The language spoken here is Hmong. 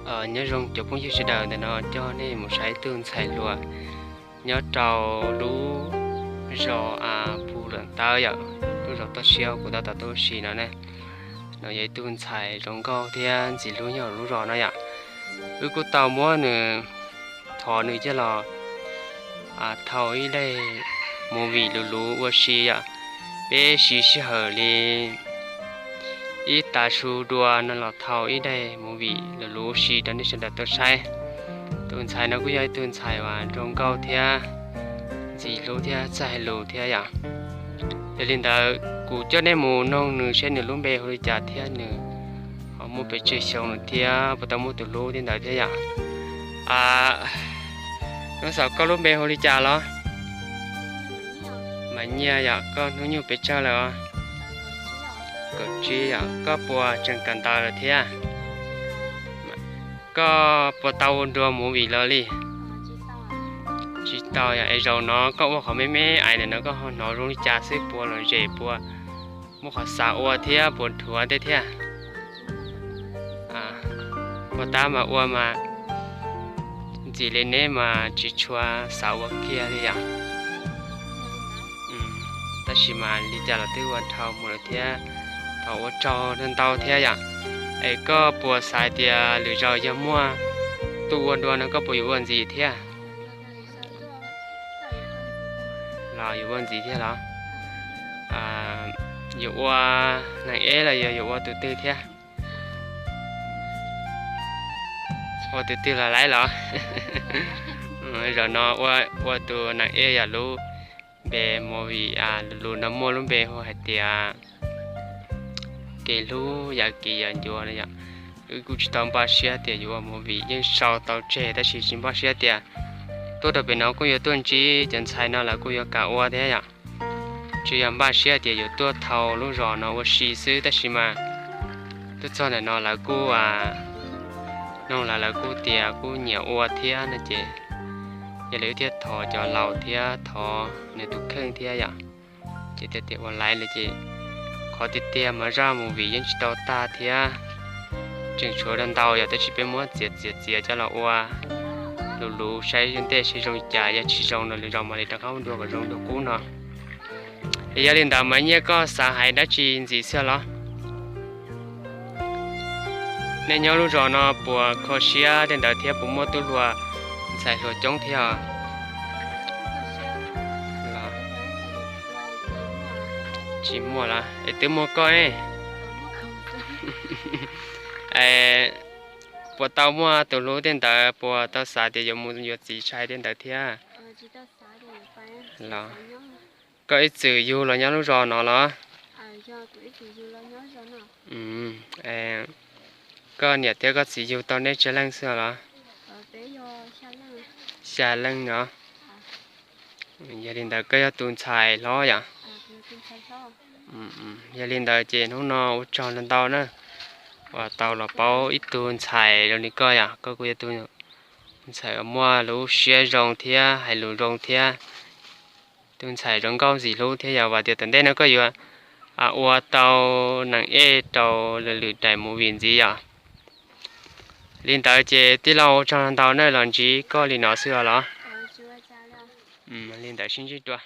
Nyob zoo cov phooj ywg sawv daws, ntawm no coj nej mus saib ib tug ntxhais hluas nyob rau lub zos Phu Luam Tawb yom, lub zos toj siab kuv tab tom tuaj ua si no na. No yog ib tug ntxhais zoo nkauj thiab ntxim hlub nyob lub zos no yom. Wb kuj tau muab nws, thov nws coj los thau ib daim movie luv luv ua si yom. Peb siv sij hawm li ib tav su dua no los thau ib daim movie luv luv ua si rau nej sawv daws tau saib. Tus ntxhais no kuj yog ib tug ntxhais uas zoo nkauj thiab ntxim hlub thiab txawj hais lus thiab yom. Yog li ntawd kuv coj nej mus noog nws seb nws lub npe hu li cas thiab nws ho muaj pes tsawg xyoo lawm thiab puas tau muaj tus hlub thiab ntawd thiab yom. Hnub xaus koj lub npe hu li cas los? Mas Nyiaj yom, koj hnub nyoog pes tsawg lawm os? Kaum tsib yom, koj puas tseem kawm ntawv lawm thiab? Koj puas tau ua dua movie los li? Tsis tau yom, es zaum no koj ua qhov me me ais ntawm no koj ho hnov zoo li cas xwb, puas lom zem puas muaj qhov xav ua thiab puas dhuav tej thiab? Ua tab mas ua mas ntxim li neb mas tsis tshua xav ua kiag li yom. Tab sis mas li cas los twb ua dhau mus lawm thiab, thov ua tsaug ntau thiab yom. Es koj puas xav tias lwm zaus yog muaj tuaj ua dua no koj puas yuav ua ntxiv thiab? Los yuav ua ntxiv thiab los? Yuav ua neeg eb los yog yuav ua tus twg thiab? Ua tus twg los laib los? Zaum no ua tus neeg eb yom, lub npe movie lus no muaj lub npe hu hais tias Kev Hlub Yam Kis Yam Ncuav no yom. Wb kuj tsis tau npaj siab tias yuav ua movie, yeej sau tau tseg tab sis tsis npaj siab tias tuaj rau pem no kuj yuav tuaj ntsib cov ntxhais no lawv kuj yuav kam ua thiab yom. Tsis yog npaj siab tias yuav tuaj thau lub zos no ua si xwb tab sis mas tuaj txog ntawm no lawv kuj noog lawv, lawv kuj tias kuj nyiam ua thiab no ces yog li wb thiaj thov cov laus thiab thov nws tus kheej thiab yom. Ces tias tias ua laiv li ces qhov tiag tiag mas zaj movie yeej tsis tau tag thiab, tseem tshuav ntau yom, tab sis peb muab txiav txiav txiav coj los ua luv luv saib ntej seb zoo li cas, yog tsis zoo no lwm zaus mam li rov qab ua dua kom zoo dua qub no. Es yog li ntawd mas Nyiaj koj xav hais dab tsi ntxiv xwb los? Nej nyob lub zos no puas kho siab tej ntawd thiab puas muaj tub hluas ntxhais hluas coob thiab? Tsis muaj los es twb muaj koj ne. Puas tau muaj tus hlub tej ntawd, puas tau xav tias yuav mus yuav txiv sai tej ntawd thiab los? Koj ib txwm yug los nyob lub zos no los? Koj niam thiab koj txiv yug tau neb tsawg leej xwb los? Xya leej no. Yog li ntawd koj yog tus ntxhais hlob yom? Yog li ntawd ces hnub no ua tsaug ntau ntau na, uas tau los paub ib tug ntxhais zoo li koj yom. Koj kuj yog tus ntxhais uas muaj lub siab zoo thiab hais lus zoo thiab, tus ntxhais zoo nkauj ntxim hlub thiab yom. Vam tias tom ntej no koj yuav ua tau neeg ej rau lwm lwm daim movie ntxiv yom. Li ntawd ces tij laug ua tsaug ntau na, los ntsib koj li no xwb os los? Li ntawd sib ntsib dua.